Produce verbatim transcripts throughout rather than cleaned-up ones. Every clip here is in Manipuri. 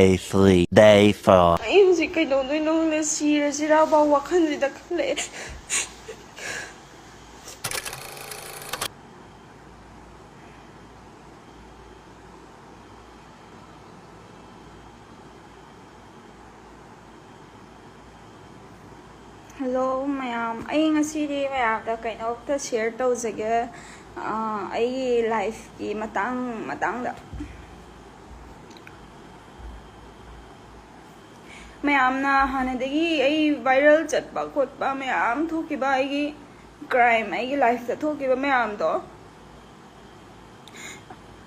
Day three, day four. ꯑꯩ ꯍꯧꯖꯤꯛ ꯀꯩꯗꯧꯗꯣꯏꯅꯣ ꯈꯪꯗꯦ, ꯁꯤꯔꯁꯤꯔꯥ ꯐꯥꯎ ꯋꯥꯈꯜꯁꯤꯗ ꯈꯜꯂꯛꯑꯦ꯫ ꯍꯜꯂꯣ ꯃꯌꯥꯝ, ꯑꯩ ꯉꯁꯤꯗꯤ ꯃꯌꯥꯝꯗ ꯀꯩꯅꯣꯝꯇ ꯁꯤꯌꯔ ꯇꯧꯖꯒꯦ, ꯑꯥ, ꯑꯩꯒꯤ ꯂꯥꯏꯐꯀꯤ ꯃꯇꯥꯡ ꯃꯇꯥꯡꯗ꯫ ꯃꯌꯥꯝꯅ ꯍꯥꯟꯅꯗꯒꯤ ꯑꯩ ꯚꯥꯏꯔꯦꯜ ꯆꯠꯄ ꯈꯣꯠꯄ ꯃꯌꯥꯝ ꯊꯣꯛꯈꯤꯕ, ꯑꯩꯒꯤ ꯀ꯭ꯔꯥꯏꯝ, ꯑꯩꯒꯤ ꯂꯥꯏꯐꯇ ꯊꯣꯛꯈꯤꯕ ꯃꯌꯥꯝꯗꯣ,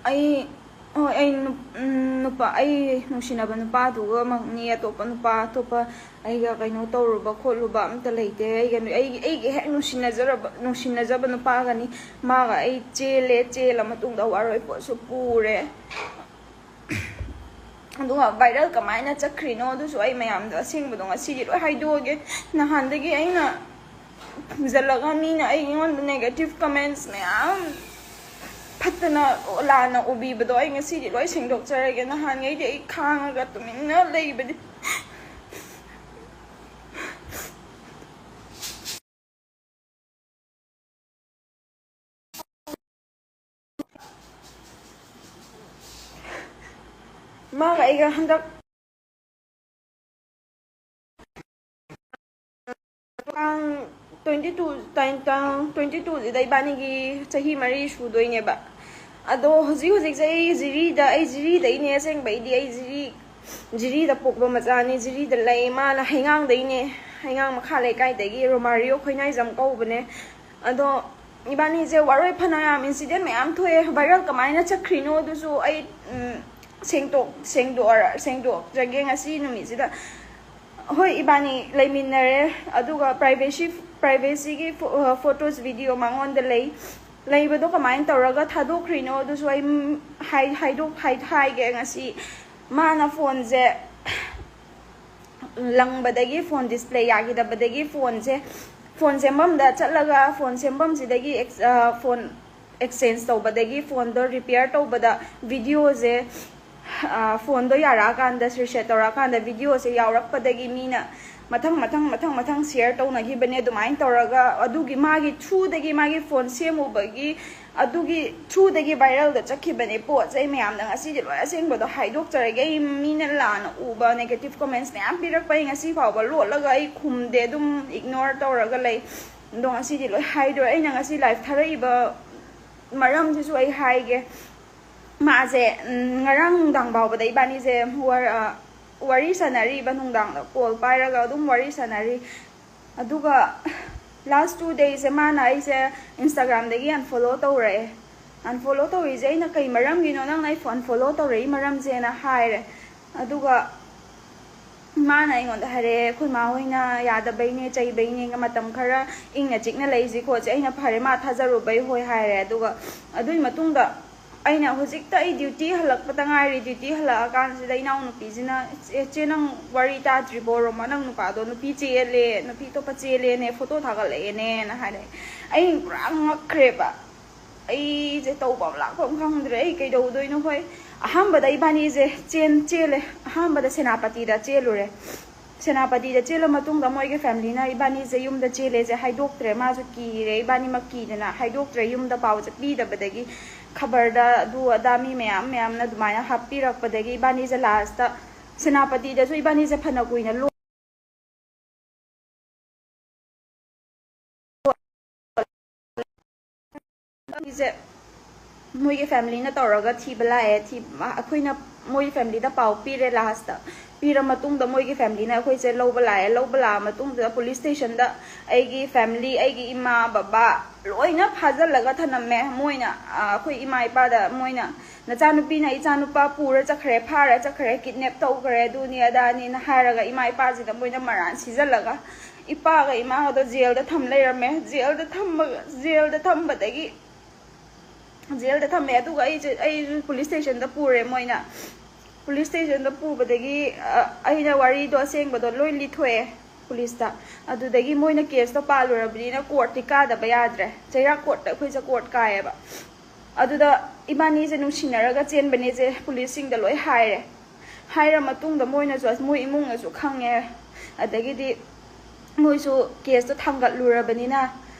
ꯑꯩ, ꯍꯣꯏ, ꯑꯩ ꯅꯨꯞ-, ꯎꯝ, ꯅꯨꯄꯥ, ꯑꯩ ꯅꯨꯡꯁꯤꯅꯕ ꯅꯨꯄꯥꯗꯨꯒꯃꯛꯅꯤ, ꯑꯇꯣꯞꯄ ꯅꯨꯄꯥ, ꯑꯇꯣꯞꯄ ꯑꯩꯒ ꯀꯩꯅꯣ ꯇꯧꯔꯨꯕ ꯈꯣꯠꯂꯨꯕ ꯑꯝꯇ ꯂꯩꯇꯦ꯫ ꯑꯩꯒ ꯅꯨ-, ꯑꯩꯒꯤ, ꯑꯩꯒꯤ ꯍꯦꯛ ꯅꯨꯡꯁꯤꯅꯖꯔꯕ, ꯅꯨꯡꯁꯤꯅꯖꯕ ꯅꯨꯄꯥꯒꯅꯤ꯫ ꯃꯥꯒ ꯑꯩ ꯆꯦꯜꯂꯦ, ꯆꯦꯜꯂ ꯃꯇꯨꯡꯗ ꯋꯥꯔꯣꯏ ꯄꯣꯠꯁꯨ ꯄꯨꯔꯦ꯫ ꯑꯗꯨꯒ ꯚꯥꯏꯔꯦꯜ ꯀꯃꯥꯏꯅ ꯆꯠꯈ꯭ꯔꯤꯅꯣ ꯑꯗꯨꯁꯨ ꯑꯩ ꯃꯌꯥꯝꯗ ꯑꯁꯦꯡꯕꯗꯣ ꯉꯁꯤꯗꯤ ꯂꯣꯏ ꯍꯥꯏꯗꯣꯛꯑꯒꯦ꯫ ꯅꯍꯥꯟꯗꯒꯤ ꯑꯩꯅ ꯐꯨꯝꯖꯜꯂꯒ ꯃꯤꯅ ꯑꯩꯉꯣꯟꯗ ꯅꯦꯒꯦꯇꯤꯚ ꯀꯃꯦꯟꯠꯁ ꯃꯌꯥꯝ ꯐꯠꯇꯅ ꯂꯥꯟꯅ ꯎꯕꯤꯕꯗꯣ ꯑꯩ ꯉꯁꯤꯗꯤ ꯂꯣꯏ ꯁꯦꯡꯗꯣꯛꯆꯔꯒꯦ꯫ ꯅꯍꯥꯟꯉꯩꯗꯤ ꯑꯩ ꯈꯥꯡꯉꯒ ꯇꯨꯃꯤꯟꯅ ꯂꯩꯕꯅꯤ꯫ ꯃꯥꯒ ꯑꯩꯒ ꯍꯟꯗꯛ ꯇꯥꯡ ꯇ꯭ꯋꯦꯟꯇꯤ ꯇꯨ, ꯇꯥꯡ, ꯇꯥꯡ ꯇ꯭ꯋꯦꯟꯇꯤ ꯇꯨꯁꯤꯗ ꯏꯕꯥꯅꯤꯒꯤ ꯆꯍꯤ ꯃꯔꯤ ꯁꯨꯗꯣꯏꯅꯦꯕ꯫ ꯑꯗꯣ ꯍꯧꯖꯤꯛ ꯍꯧꯖꯤꯛꯁꯦ ꯑꯩ ꯖꯤꯔꯤꯗ, ꯑꯩ ꯖꯤꯔꯤꯗꯩꯅꯦ ꯑꯁꯦꯡꯕꯩꯗꯤ꯫ ꯑꯩ ꯖꯤꯔꯤ, ꯖꯤꯔꯤꯗ ꯄꯣꯛꯄ ꯃꯆꯥꯅꯤ, ꯖꯤꯔꯤꯗ ꯂꯩ꯫ ꯃꯥꯅ ꯍꯩꯉꯥꯡꯗꯩꯅꯦ, ꯍꯩꯉꯥꯡ ꯃꯈꯥ ꯂꯩꯀꯥꯏꯗꯒꯤ, ꯔꯣꯃꯥꯔꯤꯌꯣ ꯈꯣꯏꯅꯥꯏꯖꯝ ꯀꯧꯕꯅꯦ꯫ ꯑꯗꯣ ꯏꯕꯥꯅꯤꯁꯦ ꯋꯥꯔꯣꯏ ꯐꯅ ꯌꯥꯝ ꯏꯟꯁꯤꯗꯦꯟ ꯃꯌꯥꯝ ꯊꯣꯛꯑꯦ꯫ ꯚꯥꯏꯔꯦꯜ ꯀꯃꯥꯏꯅ ꯆꯠꯈ꯭ꯔꯤꯅꯣ ꯑꯗꯨꯁꯨ ꯑꯩ, ꯎꯝ, ꯁꯦꯡꯗꯣꯛ-, ꯁꯦꯡꯗꯣꯛꯑꯔ-, ꯁꯦꯡꯗꯣꯛꯆꯒꯦ ꯉꯁꯤ ꯅꯨꯃꯤꯠꯁꯤꯗ꯫ ꯍꯣꯏ, ꯏꯕꯥꯅꯤ ꯂꯩꯃꯤꯟꯅꯔꯦ, ꯑꯗꯨꯒ ꯄ꯭ꯔꯥꯏꯚꯦꯁꯤ, ꯄ꯭ꯔꯥꯏꯚꯦꯁꯤꯒꯤ ꯐꯣ-, ꯑ, ꯐꯣꯇꯣꯁ, ꯚꯤꯗꯤꯑꯣ ꯃꯉꯣꯟꯗ ꯂꯩ꯫ ꯂꯩꯕꯗꯣ ꯀꯃꯥꯏꯅ ꯇꯧꯔꯒ ꯊꯥꯗꯣꯛꯈ꯭ꯔꯤꯅꯣ ꯑꯗꯨꯁꯨ ꯑꯩ, ꯎꯝ, ꯍꯥꯏ-, ꯍꯥꯏꯗꯣꯛ-, ꯍꯥꯏ-, ꯍꯥꯏꯒꯦ꯫ ꯉꯁꯤ ꯃꯥꯅ ꯐꯣꯟꯁꯦ ꯂꯪꯕꯗꯒꯤ, ꯐꯣꯟ ꯗꯤꯁꯄ꯭ꯂꯦ ꯌꯥꯈꯤꯗꯕꯗꯒꯤ ꯐꯣꯟꯁꯦ, ꯐꯣꯟ ꯁꯦꯝꯐꯝꯗ ꯆꯠꯂꯒ ꯐꯣꯟ ꯁꯦꯝꯐꯝꯁꯤꯗꯒꯤ ꯑꯦꯛꯁ-, ꯑ, ꯐꯣꯟ ꯑꯦꯛꯁꯆꯦꯟꯖ ꯇꯧꯕꯗꯒꯤ ꯐꯣꯟꯗꯣ ꯔꯤꯄꯤꯌꯔ ꯇꯧꯕꯗ ꯚꯤꯗꯤꯑꯣꯁꯦ ꯐꯣꯟꯗꯣ ꯌꯥꯔꯛꯑꯀꯥꯟꯗ, ꯔꯤꯁꯦꯠ ꯇꯧꯔꯛꯑꯀꯥꯟꯗ ꯚꯤꯗꯤꯑꯣꯁꯦ ꯌꯥꯎꯔꯛꯄꯗꯒꯤ ꯃꯤꯅ ꯃꯊꯪ ꯃꯊꯪ ꯃꯊꯪ ꯃꯊꯪ ꯁꯤꯌꯔ ꯇꯧꯅꯈꯤꯕꯅꯦ꯫ ꯑꯗꯨꯃꯥꯏꯅ ꯇꯧꯔꯒ ꯑꯗꯨꯒꯤ ꯃꯥꯒꯤ ꯊ꯭ꯔꯨꯗꯒꯤ, ꯃꯥꯒꯤ ꯐꯣꯟ ꯁꯦꯝꯃꯨꯕꯒꯤ, ꯑꯗꯨꯒꯤ ꯊ꯭ꯔꯨꯗꯒꯤ ꯚꯥꯏꯔꯦꯜꯗ ꯆꯠꯈꯤꯕꯅꯦ ꯄꯣꯠꯁꯦ꯫ ꯑꯩ ꯃꯌꯥꯝꯗ ꯉꯁꯤꯗꯤ ꯂꯣꯏ ꯑꯁꯦꯡꯕꯗꯣ ꯍꯥꯏꯗꯣꯛꯆꯔꯒꯦ꯫ ꯑꯩ ꯃꯤꯅ ꯂꯥꯟꯅ ꯎꯕ ꯅꯦꯒꯦꯇꯤꯞ ꯀꯣꯃꯦꯟꯠꯁ ꯃꯌꯥꯝ ꯄꯤꯔꯛꯄ, ꯑꯩ ꯉꯁꯤ ꯐꯥꯎꯕ ꯂꯣꯠꯂꯒ ꯑꯩ ꯈꯨꯝꯗꯦ, ꯑꯗꯨꯝ ꯏꯒꯅꯣꯔ ꯇꯧꯔꯒ ꯂꯩ꯫ ꯑꯗꯣ ꯉꯁꯤꯗꯤ ꯂꯣꯏ ꯍꯥꯏꯗꯣꯔꯦ꯫ ꯑꯩꯅ ꯉꯁꯤ ꯂꯥꯏꯐ ꯊꯥꯔꯛꯏꯕ ꯃꯔꯝꯁꯤꯁꯨ ꯑꯩ ꯍꯥꯏꯒꯦ꯫ ꯃꯥꯁꯦ, ꯎꯝ, ꯉꯔꯥꯡ ꯅꯨꯡꯗꯥꯡ ꯐꯥꯎꯕꯗ ꯏꯕꯥꯅꯤꯁꯦ ꯋꯥꯔ-, ꯑ, ꯋꯥꯔꯤ ꯁꯥꯟꯅꯔꯤꯕ, ꯅꯨꯡꯗꯥꯡꯗ ꯀꯣꯜ ꯄꯥꯏꯔꯒ ꯑꯗꯨꯝ ꯋꯥꯔꯤ ꯁꯥꯟꯅꯔꯤ꯫ ꯑꯗꯨꯒ ꯂꯥꯁ ꯇꯨ ꯗꯦꯁꯁꯦ ꯃꯥꯅ ꯑꯩꯁꯦ ꯏꯟꯁꯇꯥꯒ꯭ꯔꯥꯝꯗꯒꯤ ꯑꯟꯐꯣꯂꯣ ꯇꯧꯔꯛꯑꯦ꯫ ꯑꯟꯐꯣꯂꯣ ꯇꯧꯔꯤꯁꯦ ꯑꯩꯅ ꯀꯩ ꯃꯔꯝꯒꯤꯅꯣ ꯅꯪꯅ ꯑꯩ ꯑꯟꯐꯣꯂꯣ ꯇꯧꯔꯛꯏ ꯃꯔꯝꯁꯦꯅ ꯍꯥꯏꯔꯦ꯫ ꯑꯗꯨꯒ ꯃꯥꯅ ꯑꯩꯉꯣꯟꯗ ꯍꯥꯏꯔꯛꯑꯦ, "ꯑꯩꯈꯣꯏ ꯃꯥ ꯍꯣꯏꯅ ꯌꯥꯗꯕꯩꯅꯦ, ꯆꯩꯕꯩꯅꯦ, ꯃꯇꯝ ꯈꯔ ꯏꯪꯅ ꯆꯤꯛꯅ ꯂꯩꯁꯤ ꯈꯣꯠꯁꯤ"꯫ ꯑꯩꯅ "ꯐꯔꯦ, ꯃꯥ ꯊꯥꯖꯔꯨꯕꯩ ꯍꯣꯏ" ꯍꯥꯏꯔꯦ꯫ ꯑꯗꯨꯒ ꯑꯗꯨꯒꯤ ꯃꯇꯨꯡꯗ ꯑꯩꯅ ꯍꯧꯖꯤꯛꯇ ꯑꯩ ꯗ꯭ꯌꯨꯇꯤ ꯍꯜꯂꯛꯄꯗ ꯉꯥꯏꯔꯤ꯫ ꯗ꯭ꯌꯨꯇꯤ ꯍꯜꯂꯛꯑꯀꯥꯟꯁꯤꯗ ꯏꯅꯥꯎꯅꯨꯄꯤꯁꯤꯅ, "ꯑꯦ, ꯆꯦ, ꯅꯪ ꯋꯥꯔꯤ ꯇꯥꯗ꯭ꯔꯤꯕꯣ? ꯔꯣꯃꯥ, ꯅꯪ ꯅꯨꯄꯥꯗꯣ ꯅꯨꯄꯤ ꯆꯦꯜꯂꯦ, ꯅꯨꯄꯤ ꯑꯇꯣꯞꯄ ꯆꯦꯜꯂꯦꯅꯦ, ꯐꯣꯇꯣ ꯊꯥꯒꯠꯂꯛꯑꯦꯅꯦꯅ" ꯍꯥꯏꯔꯛꯑꯦ꯫ ꯑꯩ ꯄꯨꯔꯥ ꯉꯛꯈ꯭ꯔꯦꯕ꯫ ꯑꯩꯁꯦ ꯇꯧꯕ ꯑꯃ ꯂꯥꯛꯄ ꯑꯃ ꯈꯪꯗ꯭ꯔꯦ꯫ ꯑꯩ ꯀꯩꯗꯧꯗꯣꯏꯅꯣ? ꯍꯣꯏ, ꯑꯍꯥꯟꯕꯗ ꯏꯕꯥꯅꯤꯁꯦ ꯆꯦꯟ-, ꯆꯦꯜꯂꯦ꯫ ꯑꯍꯥꯟꯕꯗ ꯁꯦꯅꯥꯄꯇꯤꯗ ꯆꯦꯜꯂꯨꯔꯦ꯫ ꯁꯦꯅꯥꯄꯇꯤꯗ ꯆꯦꯜꯂ ꯃꯇꯨꯡꯗ ꯃꯣꯏꯒꯤ ꯐꯦꯃꯤꯂꯤꯅ ꯏꯕꯥꯅꯤꯁꯦ ꯌꯨꯝꯗ ꯆꯦꯜꯂꯦꯁꯦ ꯍꯥꯏꯗꯣꯛꯇ꯭ꯔꯦ꯫ ꯃꯥꯁꯨ ꯀꯤꯔꯦ, ꯏꯕꯥꯅꯤꯃꯛ ꯀꯤꯗꯅ ꯍꯥꯏꯗꯣꯛꯇ꯭ꯔꯦ꯫ ꯌꯨꯝꯗ ꯄꯥꯎꯁꯦ ꯄꯤꯗꯕꯗꯒꯤ ꯈꯕꯔꯗ ꯑꯗꯨ ꯑꯗꯥ ꯃꯤ ꯃꯌꯥꯝ ꯃꯌꯥꯝꯅ ꯑꯗꯨꯃꯥꯏꯅ ꯍꯥꯞꯄꯤꯔꯛꯄꯗꯒꯤ ꯏꯕꯥꯅꯤꯁꯦ ꯂꯥꯁꯇ ꯁꯦꯅꯥꯄꯇꯤꯗꯁꯨ ꯏꯕꯥꯅꯤꯁꯦ ꯐꯅ ꯀꯨꯏꯅ ꯂꯣ-, ꯁꯦ ꯃꯣꯏꯒꯤ ꯐꯦꯃꯤꯂꯤꯅ ꯇꯧꯔꯒ ꯊꯤꯕ ꯂꯥꯛꯑꯦ꯫ ꯊꯤ-, ꯑꯩꯈꯣꯏꯅ ꯃꯣꯏꯒꯤ ꯐꯦꯃꯤꯂꯤꯗ ꯄꯥꯎ ꯄꯤꯔꯦ ꯂꯥꯁꯇ꯫ ꯄꯤꯔ ꯃꯇꯨꯡꯗ ꯃꯣꯏꯒꯤ ꯐꯦꯃꯤꯂꯤꯅ ꯑꯩꯈꯣꯏꯁꯦ ꯂꯧꯕ ꯂꯥꯛꯑꯦ꯫ ꯂꯧꯕ ꯂꯥꯛꯑ ꯃꯇꯨꯡꯗ ꯄꯨꯂꯤꯁ ꯁ꯭ꯇꯦꯁꯟꯗ ꯑꯩꯒꯤ ꯐꯦꯃꯤꯂꯤ, ꯑꯩꯒꯤ ꯏꯃꯥ, ꯕꯕꯥ ꯂꯣꯏꯅ ꯐꯥꯖꯤꯜꯂꯒ ꯊꯅꯝꯃꯦ꯫ ꯃꯣꯏꯅ, ꯑ, ꯑꯩꯈꯣꯏ ꯏꯃꯥ ꯏꯄꯥꯗ ꯃꯣꯏꯅ, "ꯅꯆꯥꯅꯨꯄꯤꯅ ꯏꯆꯥꯅꯨꯄꯥ ꯄꯨꯔ ꯆꯠꯈ꯭ꯔꯦ, ꯐꯥꯔ ꯆꯠꯈ꯭ꯔꯦ, ꯀꯤꯗꯅꯦꯞ ꯇꯧꯈ꯭ꯔꯦ, ꯑꯗꯨꯅꯤ ꯑꯗꯥꯅꯤꯅ" ꯍꯥꯏꯔꯒ ꯏꯃꯥ ꯏꯄꯥꯁꯤꯗ ꯃꯣꯏꯅ ꯃꯔꯥꯟ ꯁꯤꯖꯜꯂꯒ ꯏꯄꯥꯒ ꯏꯃꯥꯒꯗꯣ ꯖꯦꯜꯗ ꯊꯝ ꯂꯩꯔꯝꯃꯦ꯫ ꯖꯦꯜꯗ ꯊꯝꯕꯒ, ꯖꯦꯜꯗ ꯊꯝꯕꯗꯒꯤ, ꯖꯦꯜꯗ ꯊꯝꯃꯦ꯫ ꯑꯗꯨꯒ ꯑꯩꯁꯦ, ꯑꯩꯁꯨ ꯄꯨꯂꯤꯁ ꯁ꯭ꯇꯦꯁꯟꯗ ꯄꯨꯔꯦ ꯃꯣꯏꯅ꯫ ꯄꯨꯂꯤꯁ ꯁ꯭ꯇꯦꯁꯟꯗ ꯄꯨꯕꯗꯒꯤ, ꯑ, ꯑꯩꯅ ꯋꯥꯔꯤꯗꯣ ꯑꯁꯦꯡꯕꯗꯣ ꯂꯣꯏ ꯂꯤꯊꯣꯛꯑꯦ ꯄꯨꯂꯤꯁꯇ꯫ ꯑꯗꯨꯗꯒꯤ ꯃꯣꯏꯅ ꯀꯦꯁꯇꯣ ꯄꯥꯜꯂꯨꯔꯕꯅꯤꯅ ꯀꯣꯔꯠꯇꯤ ꯀꯥꯗꯕ ꯌꯥꯗ꯭ꯔꯦ꯫ ꯆꯩꯔꯥꯛ ꯀꯣꯔꯠꯇ ꯑꯩꯈꯣꯏꯁꯦ ꯀꯣꯔꯠ ꯀꯥꯏꯌꯦꯕ꯫ ꯑꯗꯨꯗ ꯏꯕꯥꯅꯤꯁꯦ ꯅꯨꯡꯁꯤꯅꯔꯒ ꯆꯦꯟꯕꯅꯦꯁꯦ ꯄꯨꯂꯤꯁꯁꯤꯡꯗ ꯂꯣꯏ ꯍꯥꯏꯔꯦ꯫ ꯍꯥꯏꯔ ꯃꯇꯨꯡꯗ ꯃꯣꯏꯅꯁꯨ, ꯃꯣꯏ ꯏꯃꯨꯡꯅꯁꯨ ꯈꯪꯉꯦ꯫ ꯑꯗꯒꯤꯗꯤ ꯃꯣꯏꯁꯨ ꯀꯦꯁꯇꯣ ꯊꯥꯡꯒꯠꯂꯨꯔꯕꯅꯤꯅ,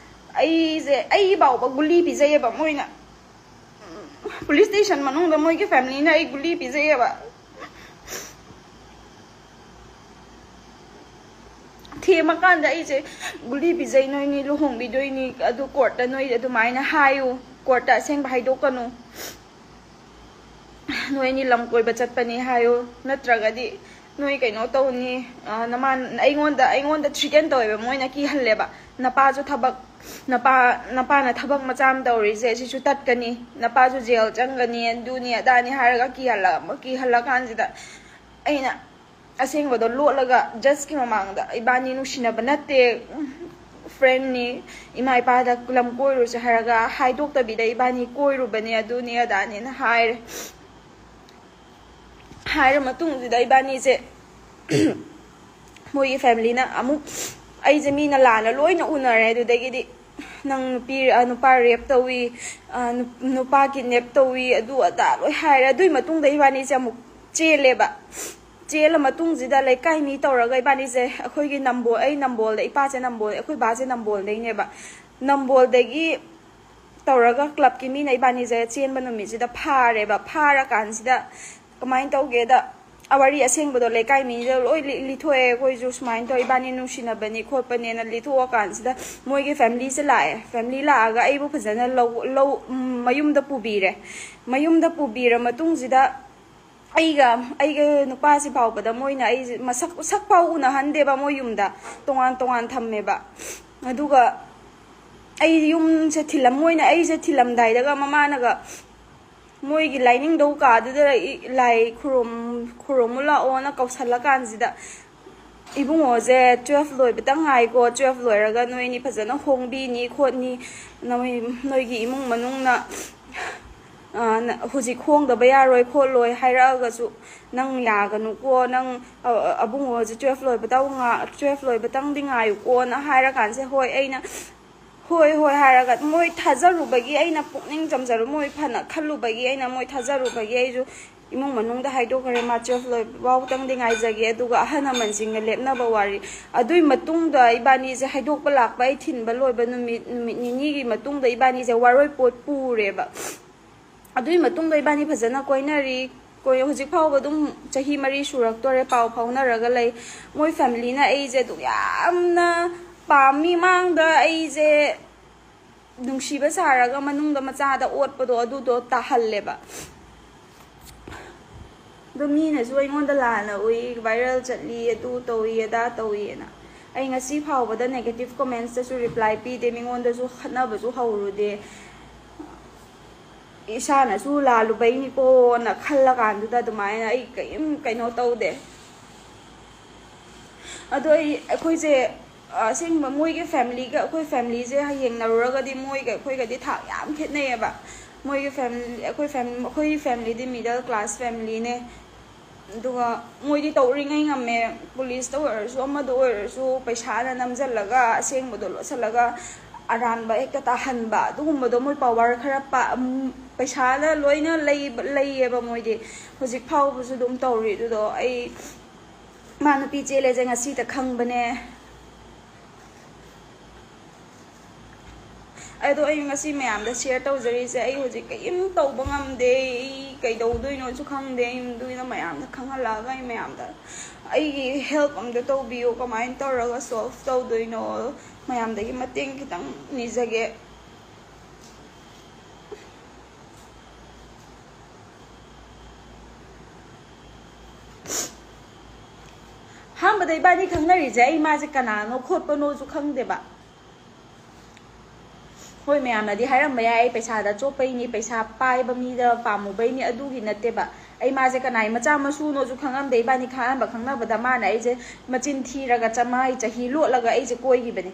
ꯑꯩꯁꯦ, ꯑꯩ ꯐꯥꯎꯕ ꯒꯨꯂꯤ ꯄꯤꯖꯩꯌꯦꯕ ꯃꯣꯏꯅ꯫ ꯄꯨꯂꯤꯁ ꯁ꯭ꯇꯦꯁꯟ ꯃꯅꯨꯡꯗ ꯃꯣꯏꯒꯤ ꯐꯦꯃꯤꯂꯤꯅ ꯑꯩ ꯒꯨꯂꯤ ꯄꯤꯖꯩꯌꯦꯕ꯫ ꯊꯦꯝꯃꯀꯥꯟꯗ ꯑꯩꯁꯦ ꯒꯨꯂꯤ ꯄꯤꯖꯩ, ꯅꯣꯏꯅꯤ ꯂꯨꯍꯣꯡꯕꯤꯗꯣꯏꯅꯤ, ꯑꯗꯨ ꯀꯣꯔꯠꯇ ꯅꯣꯏ ꯑꯗꯨꯃꯥꯏꯅ ꯍꯥꯏꯌꯨ, ꯀꯣꯔꯠꯇ ꯑꯁꯦꯡꯕ ꯍꯥꯏꯗꯣꯛꯀꯅꯨ, ꯅꯣꯏꯅꯤ ꯂꯝ ꯀꯣꯏꯕ ꯆꯠꯄꯅꯤ ꯍꯥꯏꯌꯨ, ꯅꯠꯇ꯭ꯔꯒꯗꯤ ꯅꯣꯏ ꯀꯩꯅꯣ ꯇꯧꯅꯤ꯫ ꯑ, ꯅꯃꯥꯟ-, ꯑꯩꯉꯣꯟꯗ, ꯑꯩꯉꯣꯟꯗ ꯊ꯭ꯔꯤꯇꯦꯟ ꯇꯧꯋꯦꯕ, ꯃꯣꯏꯅ ꯀꯤꯍꯜꯂꯦꯕ꯫ "ꯅꯄꯥꯁꯨ ꯊꯕꯛ, ꯅꯄꯥ, ꯅꯄꯥꯅ ꯊꯕꯛ ꯃꯆꯥ ꯑꯃ ꯇꯧꯔꯤꯁꯦ, ꯁꯤꯁꯨ ꯇꯠꯀꯅꯤ, ꯅꯄꯥꯁꯨ ꯖꯦꯜ ꯆꯪꯒꯅꯤ, ꯑꯗꯨꯅꯤ ꯑꯗꯥꯅꯤ" ꯍꯥꯏꯔꯒ ꯀꯤꯍꯜꯂ-, ꯀꯤꯍꯜꯂꯀꯥꯟꯁꯤꯗ ꯑꯩꯅ ꯑꯁꯦꯡꯕꯗꯣ ꯂꯣꯠꯂꯒ ꯖꯁꯀꯤ ꯃꯃꯥꯡꯗ, "ꯏꯕꯥꯅꯤ ꯅꯨꯡꯁꯤꯅꯕ ꯅꯠꯇꯦ, ꯐ꯭ꯔꯦꯟꯅꯤ, ꯏꯃꯥ ꯏꯄꯥꯗ ꯂꯝ ꯀꯣꯏꯔꯨꯁꯦ" ꯍꯥꯏꯔꯒ ꯍꯥꯏꯗꯣꯛꯇꯕꯤꯗ "ꯏꯕꯥꯅꯤ ꯀꯣꯏꯔꯨꯕꯅꯦ, ꯑꯗꯨꯅꯤ ꯑꯗꯥꯅꯦꯅ" ꯍꯥꯏꯔꯦ꯫ ꯍꯥꯏꯔ ꯃꯇꯨꯡꯁꯤꯗ ꯏꯕꯥꯅꯤꯁꯦ ꯃꯣꯏꯒꯤ ꯐꯦꯃꯤꯂꯤꯅ ꯑꯃꯨꯛ, ꯑꯩꯁꯦ ꯃꯤꯅ ꯂꯥꯟꯅ ꯂꯣꯏꯅ ꯎꯅꯔꯦ꯫ ꯑꯗꯨꯗꯒꯤꯗꯤ "ꯅꯪ ꯅꯨꯄꯤ, ꯑ, ꯅꯨꯄꯥ ꯔꯦꯞ ꯇꯧꯏ, ꯑ, ꯅꯨ-, ꯅꯨꯄꯥ ꯀꯤꯗꯅꯦꯞ ꯇꯧꯏ", ꯑꯗꯨ ꯑꯗꯥ ꯂꯣꯏ ꯍꯥꯏꯔꯦ꯫ ꯑꯗꯨꯒꯤ ꯃꯇꯨꯡꯗ ꯏꯕꯥꯅꯤꯁꯦ ꯑꯃꯨꯛ ꯆꯦꯜꯂꯦꯕ꯫ ꯆꯦꯜꯂ ꯃꯇꯨꯡꯁꯤꯗ ꯂꯩꯀꯥꯏ ꯃꯤ ꯇꯧꯔꯒ ꯏꯕꯥꯅꯤꯁꯦ, ꯑꯩꯈꯣꯏꯒꯤ ꯅꯝꯕꯣꯜ, ꯑꯩ ꯅꯝꯕꯣꯜꯗ, ꯏꯄꯥꯁꯦ ꯅꯝꯕꯣꯜ, ꯑꯩꯈꯣꯏ ꯕꯥꯁꯦ ꯅꯝꯕꯣꯜꯗꯩꯅꯦꯕ꯫ ꯅꯝꯕꯣꯜꯗꯒꯤ ꯇꯧꯔꯒ ꯀ꯭ꯂꯕꯀꯤ ꯃꯤꯅ ꯏꯕꯥꯅꯤꯁꯦ ꯆꯦꯟꯕ ꯅꯨꯃꯤꯠꯁꯤꯗ ꯐꯥꯔꯦꯕ꯫ ꯐꯥꯔꯀꯥꯟꯁꯤꯗ ꯀꯃꯥꯏꯅ ꯇꯧꯒꯦꯗ, ꯋꯥꯔꯤ ꯑꯁꯦꯡꯕꯗꯣ ꯂꯩꯀꯥꯏ ꯃꯤꯗ ꯂꯣꯏ ꯂꯤ-, ꯂꯤꯊꯣꯛꯑꯦ꯫ "ꯑꯩꯈꯣꯏꯁꯨ ꯁꯨꯃꯥꯏꯅ ꯇꯧꯔ ꯏꯕꯥꯅꯤ ꯅꯨꯡꯁꯤꯅꯕꯅꯤ ꯈꯣꯠꯄꯅꯦꯅ" ꯂꯤꯊꯣꯛꯑꯀꯥꯟꯁꯤꯗ ꯃꯣꯏꯒꯤ ꯐꯦꯃꯤꯂꯤꯁꯦ ꯂꯥꯛꯑꯦ꯫ ꯐꯦꯃꯤꯂꯤ ꯂꯥꯛꯑꯒ ꯑꯩꯕꯨ ꯐꯖꯅ ꯂꯧ, ꯂꯧ, ꯎꯝ, ꯃꯌꯨꯝꯗ ꯄꯨꯕꯤꯔꯦ꯫ ꯃꯌꯨꯝꯗ ꯄꯨꯕꯤꯔ ꯃꯇꯨꯡꯁꯤꯗ ꯑꯩꯒ, ꯑꯩꯒ ꯅꯨꯄꯥꯁꯤ ꯐꯥꯎꯕꯗ ꯃꯣꯏꯅ ꯑꯩꯁꯦ ꯃꯁꯛ, ꯁꯛ ꯐꯥꯎ ꯎꯅꯍꯟꯗꯦꯕ꯫ ꯃꯣꯏ ꯌꯨꯝꯗ ꯇꯣꯉꯥꯟ ꯇꯣꯉꯥꯟ ꯊꯝꯃꯦꯕ꯫ ꯑꯗꯨꯒ ꯑꯩ ꯌꯨꯝꯁꯦ ꯊꯤꯜꯂꯝ-, ꯃꯣꯏꯅ ꯑꯩꯁꯦ ꯊꯤꯜꯂꯝꯗꯥꯏꯗꯒ ꯃꯃꯥꯅꯒ ꯃꯣꯏꯒꯤ ꯂꯥꯏꯅꯤꯡꯗꯧ ꯀꯥꯗꯨꯗ ꯏ-, ꯂꯥꯏ ꯈꯨꯔꯨꯝ-, ꯈꯨꯔꯨꯝꯃꯨ ꯂꯥꯛꯑꯣꯅ ꯀꯧꯁꯜꯂꯀꯥꯟꯁꯤꯗ, "ꯏꯕꯨꯡꯉꯣꯁꯦ ꯇꯨꯋꯦꯜꯐ ꯂꯣꯏꯕꯇ ꯉꯥꯏꯀꯣ, ꯇꯨꯋꯦꯜꯐ ꯂꯣꯏꯔꯒ ꯅꯣꯏꯅꯤ ꯐꯖꯅ ꯍꯣꯡꯕꯤꯅꯤ ꯈꯣꯠꯅꯤ, ꯅꯣꯏ, ꯅꯣꯏꯒꯤ ꯏꯃꯨꯡ ꯃꯅꯨꯡꯅ, ꯑ, ꯅ-, ꯍꯧꯖꯤꯛ ꯍꯣꯡꯗꯕ ꯌꯥꯔꯣꯏ ꯈꯣꯠꯂꯣꯏ ꯍꯥꯏꯔꯛꯑꯒꯁꯨ ꯅꯪ ꯌꯥꯒꯅꯨꯀꯣ, ꯅꯪ, ꯑ, ꯑ, ꯑꯕꯨꯡꯉꯣꯁꯦ ꯇꯨꯋꯦꯜꯐ ꯂꯣꯏꯕꯇ ꯉꯥ-, ꯇꯨꯋꯦꯜꯐ ꯂꯣꯏꯕꯇꯪꯗꯤ ꯉꯥꯏꯌꯨꯀꯣꯅ" ꯍꯥꯏꯔꯀꯥꯟꯁꯦ, ꯍꯣꯏ, ꯑꯩꯅ ꯍꯣꯏ, ꯍꯣꯏ ꯍꯥꯏꯔꯒ ꯃꯣꯏ ꯊꯥꯖꯔꯨꯕꯒꯤ, ꯑꯩꯅ ꯄꯨꯛꯅꯤꯡ ꯆꯝꯖꯔꯨ, ꯃꯣꯏ ꯐꯅ ꯈꯜꯂꯨꯕꯒꯤ ꯑꯩꯅ ꯃꯣꯏ ꯊꯥꯖꯔꯨꯕꯒꯤ ꯑꯩꯁꯨ ꯏꯃꯨꯡ ꯃꯅꯨꯡꯗ ꯍꯥꯏꯗꯣꯛꯈ꯭ꯔꯦ꯫ ꯃꯥ ꯇꯨꯌꯦꯜꯐ ꯂꯣꯏꯕ ꯐꯥꯎꯇꯪꯗꯤ ꯉꯥꯏꯖꯒꯦ, ꯑꯗꯨꯒ ꯑꯍꯜ ꯂꯃꯟꯁꯤꯡꯒ ꯂꯦꯞꯅꯕ ꯋꯥꯔꯤ꯫ ꯑꯗꯨꯒꯤ ꯃꯇꯨꯡꯗ ꯏꯕꯥꯅꯤꯁꯦ ꯍꯥꯏꯗꯣꯛꯄ ꯂꯥꯛꯄ ꯑꯩ ꯊꯤꯟꯕ ꯂꯣꯏꯕ ꯅꯨꯃꯤꯠ, ꯅꯨꯃꯤꯠ ꯅꯤꯅꯤꯒꯤ ꯃꯇꯨꯡꯗ ꯏꯕꯥꯅꯤꯁꯦ ꯋꯥꯔꯣꯏꯄꯣꯠ ꯄꯨꯔꯦꯕ꯫ ꯑꯗꯨꯒꯤ ꯃꯇꯨꯡꯗ ꯏꯕꯥꯅꯤ ꯐꯖꯅ ꯀꯣꯏꯅꯔꯤ꯫ ꯀꯣꯏ-, ꯍꯧꯖꯤꯛ ꯐꯥꯎꯕ ꯑꯗꯨꯝ ꯆꯍꯤ ꯃꯔꯤ ꯁꯨꯔꯛꯇꯣꯔꯦ, ꯄꯥꯎ ꯐꯥꯎꯅꯔꯒ ꯂꯩ꯫ ꯃꯣꯏ ꯐꯦꯃꯤꯂꯤꯅ ꯑꯩꯁꯦ ꯑꯗꯨꯝ ꯌꯥꯝꯅ ꯄꯥꯝꯃꯤ꯫ ꯃꯥꯡꯗ ꯑꯩꯁꯦ ꯅꯨꯡꯁꯤꯕ ꯁꯥꯔꯒ ꯃꯅꯨꯡꯗ ꯃꯆꯥꯗ ꯑꯣꯠꯄꯗꯣ ꯑꯗꯨꯗꯣ ꯇꯥꯍꯜꯂꯦꯕ꯫ ꯑꯗꯣ ꯃꯤꯅꯁꯨ ꯑꯩꯉꯣꯟꯗ ꯂꯥꯟꯅ ꯎꯏ, ꯚꯥꯏꯔꯦꯜ ꯆꯠꯂꯤ, ꯑꯗꯨ ꯇꯧꯏ, ꯑꯗꯥ ꯇꯧꯏꯅ꯫ ꯑꯩ ꯉꯁꯤ ꯐꯥꯎꯕꯗ ꯅꯦꯒꯦꯇꯤꯞ ꯀꯣꯃꯦꯟꯁꯇꯁꯨ ꯔꯤꯄ꯭ꯂꯥꯏ ꯄꯤꯗꯦ, ꯃꯤꯉꯣꯟꯗꯁꯨ ꯈꯠꯅꯕꯁꯨ ꯍꯧꯔꯨꯗꯦ꯫ ꯏꯁꯥꯅꯁꯨ ꯂꯥꯜꯂꯨꯕꯩꯅꯤꯀꯣꯅ ꯈꯜꯂꯀꯥꯟꯗꯨꯗ ꯑꯗꯨꯃꯥꯏꯅ ꯑꯩ ꯀꯔꯤꯝ ꯀꯩꯅꯣ ꯇꯧꯗꯦ꯫ ꯑꯗꯣ ꯑꯩ, ꯑꯩꯈꯣꯏꯁꯦ, ꯑꯁꯦꯡꯕ ꯃꯣꯏꯒꯤ ꯐꯦꯃꯤꯂꯤꯒ ꯑꯩꯈꯣꯏ ꯐꯦꯃꯤꯂꯤꯁꯦ ꯌꯦꯡꯅꯔꯨꯔꯒꯗꯤ ꯃꯣꯏꯒ ꯑꯩꯈꯣꯏꯒꯗꯤ ꯊꯥꯛ ꯌꯥꯝ ꯈꯦꯠꯅꯩꯌꯦꯕ꯫ ꯃꯣꯏꯒꯤ ꯐꯦꯃꯤꯂꯤ, ꯑꯩꯈꯣꯏ ꯐꯦꯝ-, ꯑꯩꯈꯣꯏꯒꯤ ꯐꯦꯃꯤꯂꯤꯗꯤ ꯃꯤꯗꯜ ꯀ꯭ꯂꯥꯁ ꯐꯦꯃꯤꯂꯤꯅꯦ꯫ ꯑꯗꯨꯒ ꯃꯣꯏꯗꯤ ꯇꯧꯔꯤꯉꯩ ꯉꯝꯃꯦ, ꯄꯨꯂꯤꯁꯇ ꯑꯣꯏꯔꯁꯨ ꯑꯃꯗ ꯑꯣꯏꯔꯁꯨ ꯄꯩꯁꯥꯅ ꯅꯝꯁꯤꯜꯂꯒ ꯑꯁꯦꯡꯕꯗꯣ ꯂꯣꯠꯁꯤꯜꯂꯒ ꯑꯔꯥꯟꯕ ꯍꯦꯛꯇ ꯇꯥꯍꯟꯕ, ꯑꯗꯨꯒꯨꯝꯕꯗꯣ ꯃꯣꯏ ꯄꯋꯥꯔ ꯈꯔ ꯄꯥ-, ꯎꯝ, ꯄꯩꯁꯥꯅ ꯂꯣꯏꯅ ꯂꯩꯕ-, ꯂꯩꯌꯦꯕ ꯃꯣꯏꯗꯤ꯫ ꯍꯧꯖꯤꯛ ꯐꯥꯎꯕꯁꯨ ꯑꯗꯨꯝ ꯇꯧꯔꯤ꯫ ꯑꯗꯨꯗꯣ ꯑꯩ ꯃꯥ ꯅꯨꯄꯤ ꯆꯦꯜꯂꯦꯁꯦ ꯉꯁꯤꯇ ꯈꯪꯕꯅꯦ꯫ ꯑꯗꯣ ꯑꯩ ꯉꯁꯤ ꯃꯌꯥꯝꯗ ꯁꯤꯌꯔ ꯇꯧꯖꯔꯤꯁꯦ, ꯑꯩ ꯍꯧꯖꯤꯛ ꯀꯔꯤꯝ ꯇꯧꯕ ꯉꯝꯗꯦ, ꯑꯩ ꯀꯩꯗꯧꯗꯣꯏꯅꯣꯁꯨ ꯈꯪꯗꯦ꯫ ꯑꯩ ꯑꯗꯨꯒꯤꯅ ꯃꯌꯥꯝꯗ ꯈꯪꯍꯜꯂꯛꯑꯒ ꯑꯩ ꯃꯌꯥꯝꯗ ꯑꯩꯒꯤ ꯍꯦꯜꯞ ꯑꯝꯇ ꯇꯧꯕꯤꯌꯨ, ꯀꯃꯥꯏꯅ ꯇꯧꯔꯒ ꯁꯣꯜꯕ ꯇꯧꯗꯣꯏꯅꯣ, ꯃꯌꯥꯝꯗꯒꯤ ꯃꯇꯦꯡ ꯈꯤꯇꯪ ꯅꯤꯖꯒꯦ꯫ ꯑꯍꯥꯟꯕꯗ ꯏꯕꯥꯅꯤ ꯈꯪꯅꯔꯤꯁꯦ ꯑꯩ ꯃꯥꯁꯦ ꯀꯅꯥꯅꯣ ꯈꯣꯠꯄꯅꯣꯁꯨ ꯈꯪꯗꯦꯕ꯫ ꯍꯣꯏ, ꯃꯌꯥꯝꯅꯗꯤ ꯍꯥꯏꯔꯝꯕ ꯌꯥꯏ, ꯑꯩ ꯄꯩꯁꯥꯗ ꯆꯣꯞꯄꯩꯅꯤ, ꯄꯩꯁꯥ ꯄꯥꯏꯕ ꯃꯤꯗ ꯄꯥꯝꯃꯨꯕꯩꯅꯤ, ꯑꯗꯨꯒꯤ ꯅꯠꯇꯦꯕ꯫ ꯑꯩ ꯃꯥꯁꯦ ꯀꯅꯥꯏ ꯃꯆꯥ ꯃꯁꯨꯅꯣꯁꯨ ꯈꯪꯉꯝꯗꯦ꯫ ꯏꯕꯥꯅꯤ ꯑꯍꯥꯟꯕ ꯈꯪꯅꯕꯗ ꯃꯥꯅ ꯑꯩꯁꯦ ꯃꯆꯤꯟ ꯊꯤꯔꯒ ꯆꯃꯥꯏ ꯆꯍꯤ ꯂꯣꯠꯂꯒ ꯑꯩꯁꯦ ꯀꯣꯏꯈꯤꯕꯅꯤ꯫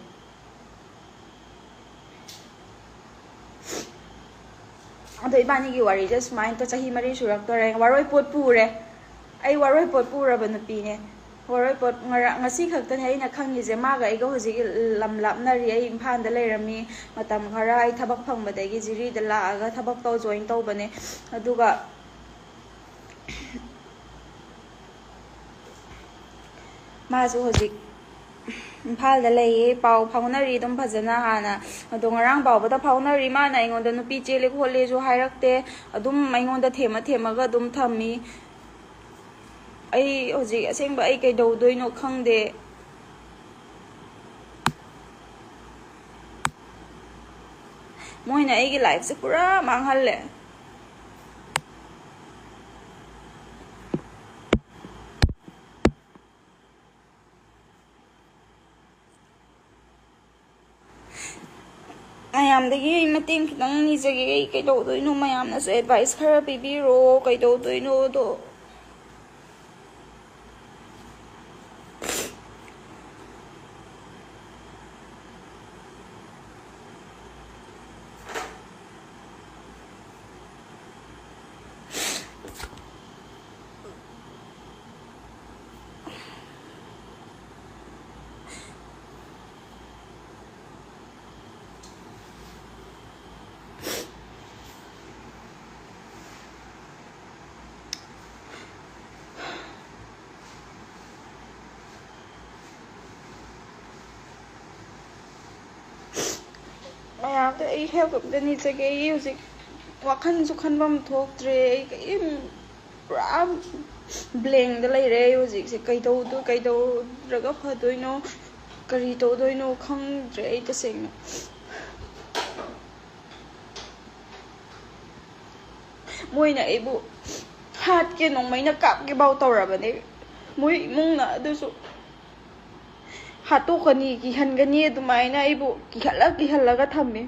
ꯑꯗꯣ ꯏꯕꯥꯅꯤꯒꯤ ꯋꯥꯔꯤꯁꯦ ꯁꯨꯃꯥꯏꯅ ꯇꯧ-, ꯆꯍꯤ ꯃꯔꯤ ꯁꯨꯔꯛꯇꯣꯔꯦ꯫ ꯋꯥꯔꯣꯏ ꯄꯣꯠ ꯄꯨꯔꯦ꯫ ꯑꯩ ꯋꯥꯔꯣꯏ ꯄꯣꯠ ꯄꯨꯔꯕ ꯅꯨꯄꯤꯅꯦ꯫ ꯕꯣꯔꯣꯏ ꯄꯣꯠ ꯉꯔꯥꯡ, ꯉꯁꯤ ꯈꯛꯇꯅꯦ ꯑꯩꯅ ꯈꯪꯉꯤꯁꯦ꯫ ꯃꯥꯒ ꯑꯩꯒ ꯍꯧꯖꯤꯛ ꯂꯝ ꯂꯥꯞꯅꯔꯤ꯫ ꯑꯩ ꯏꯝꯐꯥꯜꯗ ꯂꯩꯔꯝꯃꯤ ꯃꯇꯝ ꯈꯔ꯫ ꯑꯩ ꯊꯕꯛ ꯐꯪꯕꯗꯒꯤ ꯖꯤꯔꯤꯗ ꯂꯥꯛꯑꯒ ꯊꯕꯛꯇꯣ ꯖꯣꯏꯟ ꯇꯧꯕꯅꯦ꯫ ꯑꯗꯨꯒ ꯃꯥꯁꯨ ꯍꯧꯖꯤꯛ ꯏꯝꯐꯥꯜꯗ ꯂꯩꯌꯦ꯫ ꯄꯥꯎ ꯐꯥꯎꯅꯔꯤ ꯑꯗꯨꯝ ꯐꯖꯅ ꯍꯥꯟꯅ꯫ ꯑꯗꯣ ꯉꯔꯥꯡ ꯐꯥꯎꯕꯗ ꯐꯥꯎꯅꯔꯤ꯫ ꯃꯥꯅ ꯑꯩꯉꯣꯟꯗ ꯅꯨꯄꯤ ꯆꯦꯜꯂꯦ ꯈꯣꯠꯂꯦꯁꯨ ꯍꯥꯏꯔꯛꯇꯦ꯫ ꯑꯗꯨꯝ ꯑꯩꯉꯣꯟꯗ ꯊꯦꯝꯃ ꯊꯦꯝꯃꯒ ꯑꯗꯨꯝ ꯊꯝꯃꯤ꯫ ꯑꯩ ꯍꯧꯖꯤꯛ ꯑꯁꯦꯡꯕ ꯑꯩ ꯀꯩꯗꯧꯗꯣꯏꯅꯣ ꯈꯪꯗꯦ꯫ ꯃꯣꯏꯅ ꯑꯩꯒꯤ ꯂꯥꯏꯐꯁꯦ ꯄꯨꯔꯥ ꯃꯥꯡꯍꯜꯂꯦ꯫ ꯃꯌꯥꯝꯗꯒꯤ ꯑꯩ ꯃꯇꯦꯡ ꯈꯤꯇꯪ ꯅꯤꯖꯒꯦ꯫ ꯑꯩ ꯀꯩꯗꯧꯗꯣꯏꯅꯣ? ꯃꯌꯥꯝꯅꯁꯨ ꯑꯦꯗꯚꯥꯏꯁ ꯈꯔ ꯄꯤꯕꯤꯔꯣ, ꯀꯩꯗꯧꯗꯣꯏꯅꯣꯗꯣ꯫ ꯃꯌꯥꯝꯗ ꯑꯩ ꯍꯦꯜꯞ ꯑꯝꯇ ꯅꯤꯖꯒꯦ꯫ ꯑꯩ ꯍꯧꯖꯤꯛ ꯋꯥꯈꯜꯁꯨ ꯈꯟꯐꯝ ꯊꯣꯛꯇ꯭ꯔꯦ꯫ ꯑꯩ ꯀꯔꯤꯝ, ꯄꯨꯔꯥ ꯕ꯭ꯂꯦꯡꯗ ꯂꯩꯔꯦ ꯑꯩ ꯍꯧꯖꯤꯛꯁꯦ꯫ ꯀꯩꯗꯧꯗꯣ-, ꯀꯩꯗꯧꯔꯒ ꯐꯗꯣꯏꯅꯣ, ꯀꯔꯤ ꯇꯧꯗꯣꯏꯅꯣ ꯈꯪꯗ꯭ꯔꯦ ꯑꯩ ꯇꯁꯦꯡꯅ꯫ ꯃꯣꯏꯅ ꯑꯩꯕꯨ ꯍꯥꯠꯀꯦ, ꯅꯣꯡꯃꯩꯅ ꯀꯥꯞꯀꯦ ꯐꯥꯎ ꯇꯧꯔꯕꯅꯦ ꯃꯣꯏ ꯏꯃꯨꯡꯅ꯫ ꯑꯗꯨꯁꯨ ꯍꯥꯠꯇꯣꯛꯀꯅꯤ, ꯀꯤꯍꯟꯒꯅꯤ, ꯑꯗꯨꯃꯥꯏꯅ ꯑꯩꯕꯨ ꯀꯤꯍꯜꯂ ꯀꯤꯍꯜꯂꯒ ꯊꯝꯃꯦ꯫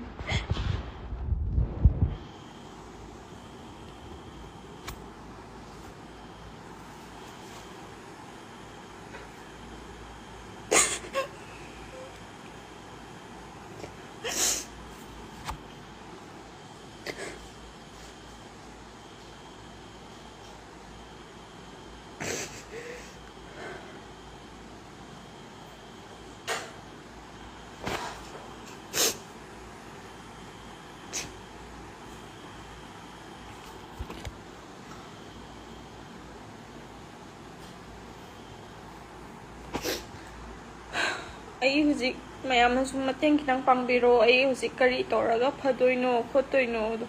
ꯑꯩ ꯍꯧꯖꯤꯛ, ꯃꯌꯥꯝꯅꯁꯨ ꯃꯇꯦꯡ ꯈꯤꯇꯪ ꯄꯥꯡꯕꯤꯔꯣ꯫ ꯑꯩ ꯍꯧꯖꯤꯛ ꯀꯔꯤ ꯇꯧꯔꯒ ꯐꯗꯣꯏꯅꯣ ꯈꯣꯠꯇꯣꯏꯅꯣ ꯑꯗꯣ꯫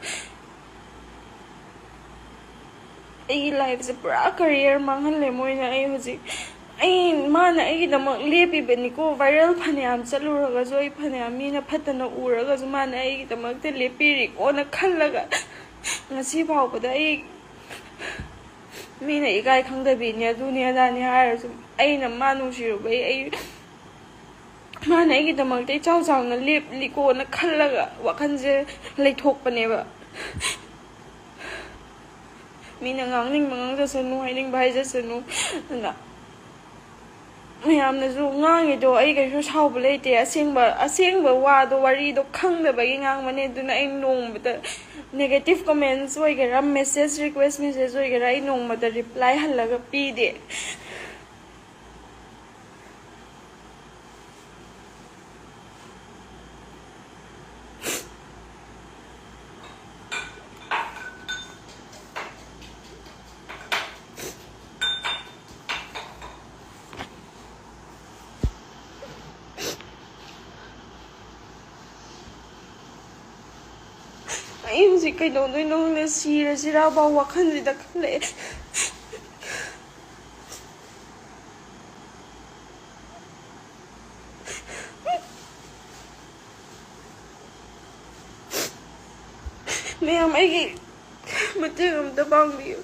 ꯑꯩꯒꯤ ꯂꯥꯏꯐꯁꯦ ꯄꯨꯔꯥ ꯀꯔꯤꯌꯔ ꯃꯥꯡꯍꯜꯂꯦ ꯃꯣꯏꯅ꯫ ꯑꯩ ꯍꯧꯖꯤꯛ, ꯑꯩ, ꯃꯥꯅ ꯑꯩꯒꯤꯗꯃꯛ ꯂꯦꯞꯄꯤꯕꯅꯤꯀꯣ꯫ ꯚꯥꯏꯔꯦꯜ ꯐꯅꯌꯥꯝ ꯆꯠꯂꯨꯔꯒꯁꯨ, ꯑꯩ ꯐꯅꯌꯥꯝ ꯃꯤꯅ ꯐꯠꯇꯅ ꯎꯔꯒꯁꯨ, ꯃꯥꯅ ꯑꯩꯒꯤꯗꯃꯛꯇ ꯂꯦꯞꯄꯤꯔꯤꯀꯣꯅ ꯈꯜꯂꯒ ꯉꯁꯤ ꯐꯥꯎꯕꯗ ꯑꯩ, ꯃꯤꯅ ꯏꯀꯥꯏ ꯈꯪꯗꯕꯤꯅꯦ, ꯑꯗꯨꯅꯦ ꯑꯗꯥꯅꯦ ꯍꯥꯏꯔꯁꯨ, ꯑꯩꯅ ꯃꯥ ꯅꯨꯡꯁꯤꯔꯨꯕꯩ, ꯑꯩ, ꯃꯥꯅ ꯑꯩꯒꯤꯗꯃꯛꯇ ꯏꯆꯥꯎ ꯆꯥꯎꯅ ꯂꯦꯞꯂꯤꯀꯣꯅ ꯈꯜꯂꯒ ꯋꯥꯈꯜꯁꯦ ꯂꯩꯊꯣꯛꯄꯅꯦꯕ꯫ ꯃꯤꯅ ꯉꯥꯡꯅꯤꯡꯕ ꯉꯥꯡꯖꯁꯅꯨ, ꯍꯥꯏꯅꯤꯡꯕ ꯍꯥꯏꯖꯁꯅꯨ꯫ ꯑꯗꯨꯅ ꯃꯌꯥꯝꯅꯁꯨ ꯉꯥꯡꯉꯤꯗꯣ ꯑꯩ ꯀꯩꯁꯨ ꯁꯥꯎꯕ ꯂꯩꯇꯦ꯫ ꯑꯁꯦꯡꯕ, ꯑꯁꯦꯡꯕ ꯋꯥꯗꯣ, ꯋꯥꯔꯤꯗꯣ ꯈꯪꯗꯕꯒꯤ ꯉꯥꯡꯕꯅꯦ꯫ ꯑꯗꯨꯅ ꯑꯩ ꯅꯣꯡꯃꯗ negative comments ꯑꯣꯏꯒꯦꯔꯥ, message, request message ꯑꯣꯏꯒꯦꯔꯥ, ꯑꯩ ꯅꯣꯡꯃꯗ reply ꯍꯜꯂꯒ ꯄꯤꯗꯦ꯫ ꯑꯩ ꯍꯧꯖꯤꯛ ꯀꯩꯗꯧꯗꯣꯏꯅꯣ ꯈꯪꯗꯦ, ꯁꯤꯔꯁꯤꯔꯥ ꯐꯥꯎ ꯋꯥꯈꯜꯁꯤꯗ ꯈꯜꯂꯛꯑꯦ꯫ ꯃꯌꯥꯝ, ꯑꯩꯒꯤ ꯃꯇꯦꯡ ꯑꯝꯇ ꯄꯥꯡꯕꯤꯌꯨ꯫